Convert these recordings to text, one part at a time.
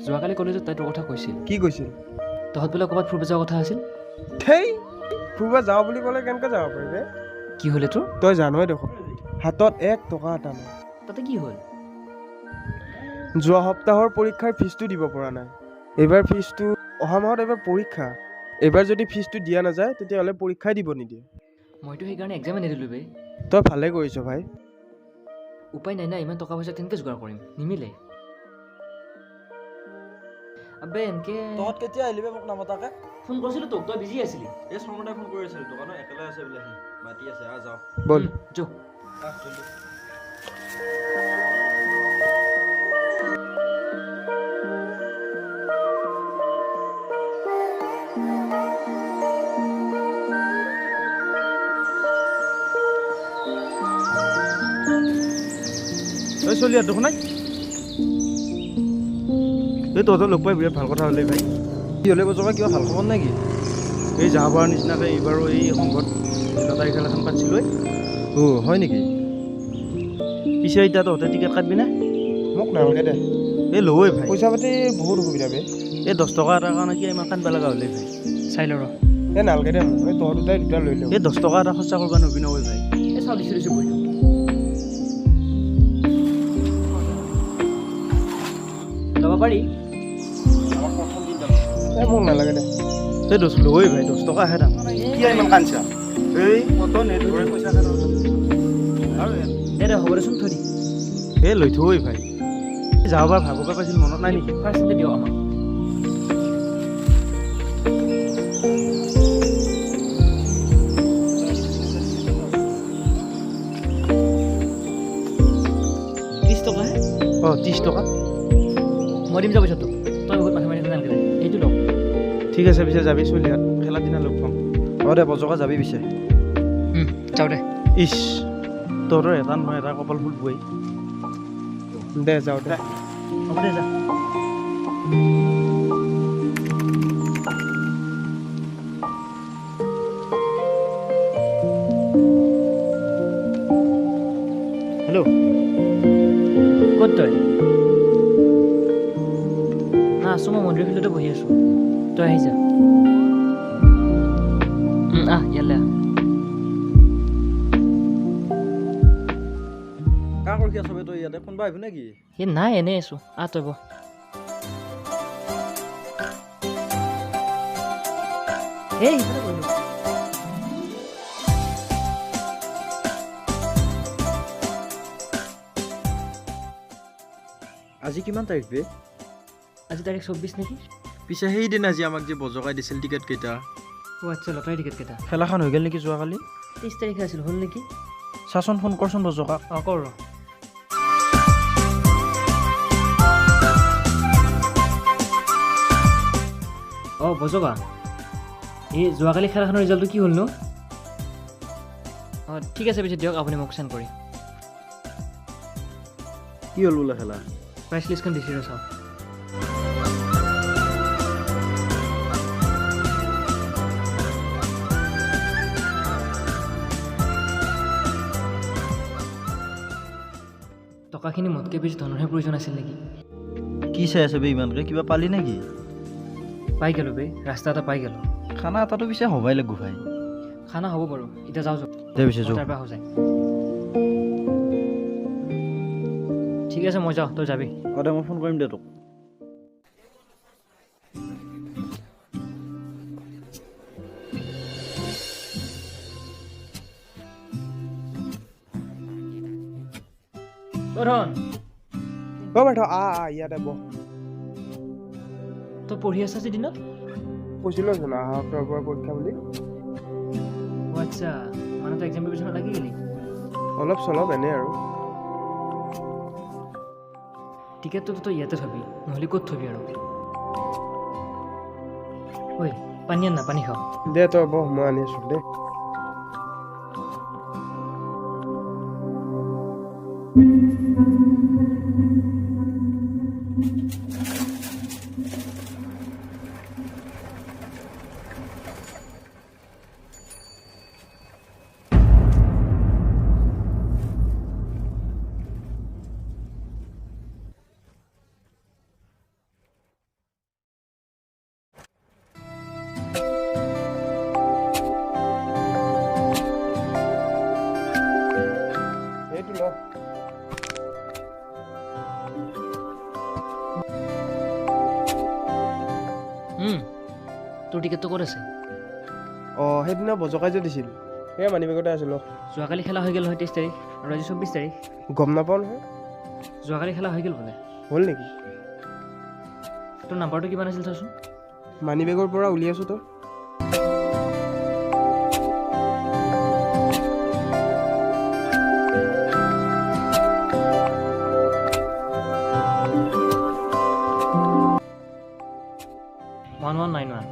যোৱাকালি কলেজত তাই তোৰ কথা কৈছিল। কি কৈছিল? তহঁত বোলে ক'ৰবাত ফুৰিব যোৱাৰ কথা আছিল। থেই, ফুৰিব যাওঁ বুলি ক'লে কেনেকৈ যাব পাৰিবে? কি হ'লে তোৰ? তই জানই দেখোন, হাতত এক টকা এটা নাই। তাতে কি হ'ল? যোৱা সপ্তাহৰ পৰীক্ষাৰ ফিজটো দিব পৰা নাই। এইবাৰ ফিজটো অহা মাহত এইবাৰ পৰীক্ষা। এইবাৰ যদি ফিজটো দিয়া নাযায় তেতিয়াহ'লে পৰীক্ষাই দিব নিদিয়ে। মইতো সেইকাৰণে এক্সামে নিদিলোঁ বে। তই ভালে কৰিছ ভাই। উপায় নাই না, ইমান টকা পইচা কেনেকৈ যোগাৰ কৰিম, নিমিলে। আবে এনকে তহঁত কেতিয়া আহিলি বে মোক নামাতাকে? ফোন কৰিছিলোঁ তোক, তই বিজি আছিলি। এই শৰ্মাদাই ফোন কৰি আছিল, দোকানত একেলে আছে বোলে, সি মাতি আছে, আহ যাওঁ। ব'ল। যো। আহ জলদি। এই চলি আৰু দেখোন নাই। এই তহঁতৰ লগ পাই বিৰাট ভাল কথা হ'লে ভাই। কি হ'লে বজকা, কিবা ভাল খবৰ নেকি? এই যোৱাবাৰৰ নিচিনাকৈ এইবাৰো এই সংঘত লটাৰী খেল এখন পাতিছিলোঁ। অ' হয় নেকি? পিছে এতিয়া তহঁতে টিকেট কাটবি নে? মোক নালাগে দে। এই লৱেই ভাই। পইচা পাতি বহুত অসুবিধা বে। এই 10 টকা এটাৰ কাৰণে কি ইমান কান্দিব লগা হ'লে ভাই? চাই ল ৰ। এই নালাগে দে মোক, এই তহঁত দুটাই দুটা লৈ ল। এই 10 টকা এটা খৰচা কৰিব নোৱাৰিবি নহয় ভাই। এই চাওঁ, দিছোঁ দিছোঁ বহি। ল'ব পাৰি। এই মোক নালাগে দে। এই দহ লৱেই ভাই, 10 টকাহে দাম। কিয় ইমান কান্দছা? এই কত নেট ধৰে পইচা আৰু দে দে, হ'ব দেচোন, থৈ দি। এই লৈ থৈ ভাই। যোৱাবাৰ ভাগৰ পাইছিল মনত নাই নেকি? ফাৰ্ষ্টতে দিয়ক আমাক। ত্ৰিছ টকাহে? অঁ, 30 টকা। মই দিম যা পইচাটো, তই বহুত মাথা মাৰি থাকিব নালাগে দে। এইটো লওক। ঠিক আছে, পিছে যাবি চলিহাত, খেলাৰ দিনা লগ পাম। অঁ দে বজকা, যাবি পিছে। যাওঁ দে। ইছ, তহঁতৰ এটা নহয় এটা কপাল ফুল বৈ। দে যাওঁ দে। হ'ব দে যা। হেল্ল', ক'ত তই? না আছোঁ, মই মন্দিৰ ফিল্ডতে বহি আছোঁ, তই আহি যা। আহ ইয়ালৈ আহ। কাৰ ৰখি আছ বে তই ইয়াতে? কোনোবা আহিব নেকি? এই নাই, এনেই আছোঁ, আহ তই বহ। এই সিফালে বহিলোঁ। আজি কিমান তাৰিখ বে? আজি তাৰিখ 24 নেকি? পিছে সেইদিনা আজি আমাক যে বজকাই দিছিল টিকেট কেইটা। অ' আচ্ছা, লটাৰী টিকেট কেইটা। খেলাখন হৈ গ'ল নেকি যোৱাকালি? 23 তাৰিখে আছিল, হ'ল নেকি? চাচোন, ফোন কৰচোন বজকাক। অঁ কৰ ৰ। অঁ বজকা, এই যোৱাকালি খেলাখনৰ ৰিজাল্টটো কি হ'লনো? অঁ ঠিক আছে, পিছে দিয়ক আপুনি মোক চেণ্ড কৰি। কি হ'ল বোলে খেলা? প্ৰাইচ লিষ্টখন দিছোঁ ৰ চাওঁ। টকাখিনি মোতকৈ বেছি ধনৰহে প্ৰয়োজন আছিল নেকি? কি চাই আছ বে ইমানকে, কিবা পালি নেকি? পাই গ'লোঁ বে, ৰাস্তা এটা পাই গ'লোঁ। খানা এটাতো পিছে হ'বাই লাগিব ভাই। খানা হ'ব বাৰু, এতিয়া যাওঁ যাওঁ। দে পিছে যাওঁ। তাৰ পৰা হৈ যায়। ঠিক আছে, মই যাওঁ, তই যাবি। অঁ দে, মই ফোন কৰিম দে তোক। অ' ধন। অ' পাৰ্থ, আহ আহ ইয়াতে বহ। তই পঢ়ি আছা যে দিনত? কৈছিলোঁচোন অহা সপ্তাহৰ পৰা পৰীক্ষা বুলি। অ' আচ্ছা, মানে তই এক্সাম প্ৰিপেৰেশ্যনত লাগি গ'লি? অলপ চলপ এনেই আৰু। টিকেটটোতো তই ইয়াতে থবি, নহ'লে ক'ত থবি আৰু? ঐ পানী আন না, পানী খাওঁ। দে তই বহ, মই আনি আছোঁ দে। টিকেটটো ক'ত আছে? অঁ, সেইদিনা বজকাই যে দিছিল, সেয়া মানি বেগতে আছিল। যোৱাকালি খেলা হৈ গ'ল নহয় 23 তাৰিখ, আৰু আজি 24 তাৰিখ। গম নাপাওঁ নহয়। যোৱাকালি খেলা হৈ গ'ল বোলে। হ'ল নেকি? তোৰ নাম্বাৰটো কিমান আছিল চাচোন। মানি বেগৰ পৰা উলিয়াইছোঁ তই। One one nine one.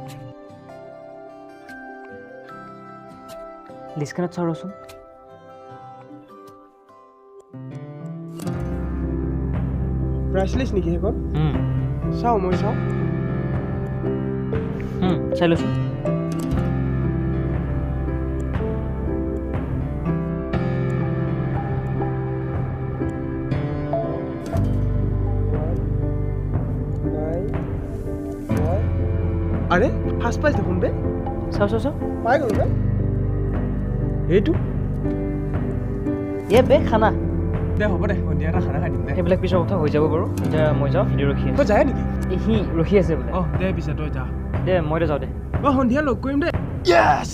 লিষ্টখনত চাওঁ ৰচোন। প্ৰাইচ লিষ্ট নেকি সেইখন? চাওঁ, মই চাওঁ। চাই লচোন। আৰে ফাৰ্ষ্ট প্ৰাইজ দেখোন বে। চাওঁ চাওঁ চাওঁ। পাই গ'লো বে। এইটো এ বে খানা দে, হ'ব দে, সন্ধিয়া এটা খানা খাই দিম দে। সেইবিলাক পিছৰ কথা হৈ যাব বাৰু, এতিয়া মই যাওঁ, সিহঁতি ৰখি আছে। তই যায় নেকি? এই সি ৰখি আছে বোলে। অঁ দে পিছে তই যা। দে মই এতিয়া যাওঁ দে। অঁ, সন্ধিয়া লগ কৰিম দে। য়েছ।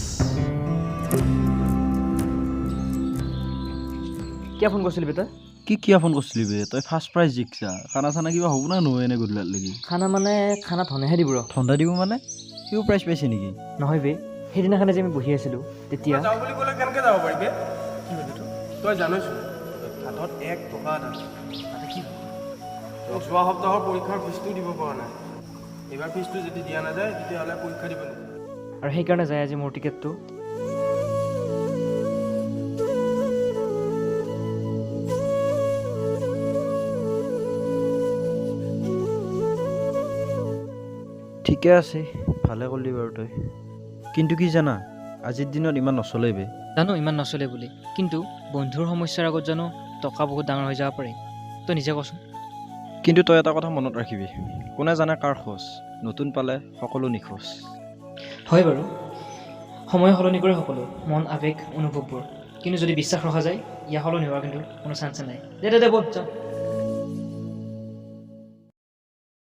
কিয় ফোন কৰিছিলি বে তই? কি কিয় ফোন কৰিছিলি বে? তই ফাৰ্ষ্ট প্ৰাইজ জিকছা, খানা চানা কিবা হ'ব না নহয় এনে গধূলাত লাগি? খানা মানে খানা ধনেহে দিব ৰ। ঠাণ্ডা দিব মানে সিও প্ৰাইজ পাইছে নেকি? নহয় বে, সেইদিনাখনে যে আমি বহি আছিলোঁ তেতিয়া। যাওঁ বুলি ক'লে কেনেকৈ যাব পাৰিবি? কি হ'ল এইটো? তই জানইচোন হাতত 1 টকা এটা নাই। কি যোৱা সপ্তাহৰ পৰীক্ষাৰ ফিজটো দিব পৰা নাই। এইবাৰ ফিজটো যদি দিয়া নাযায় তেতিয়াহ'লে পৰীক্ষা দিব নেকি? আৰু সেইকাৰণে যায় আজি মোৰ টিকেটটো। ঠিকে আছে, ভালে কৰিলি বাৰু তই। কিন্তু কি জানা, আজিৰ দিনত ইমান নচলে বে। জানো ইমান নচলে বুলি, কিন্তু বন্ধুৰ সমস্যাৰ আগত জানো টকা বহুত ডাঙৰ হৈ যাব পাৰে? তই নিজে কচোন। কিন্তু তই এটা কথা মনত ৰাখিবি, কোনে জানে কাৰ খোজ, নতুন পালে সকলো নিখোজ। হয় বাৰু, সময়ে সলনি কৰে সকলো মন, আৱেগ, অনুভৱবোৰ। কিন্তু যদি বিশ্বাস ৰখা যায়, ইয়াৰ সলনি হোৱাৰ কিন্তু কোনো চান্সে নাই। দে দে দে, ব'ল যাওঁ।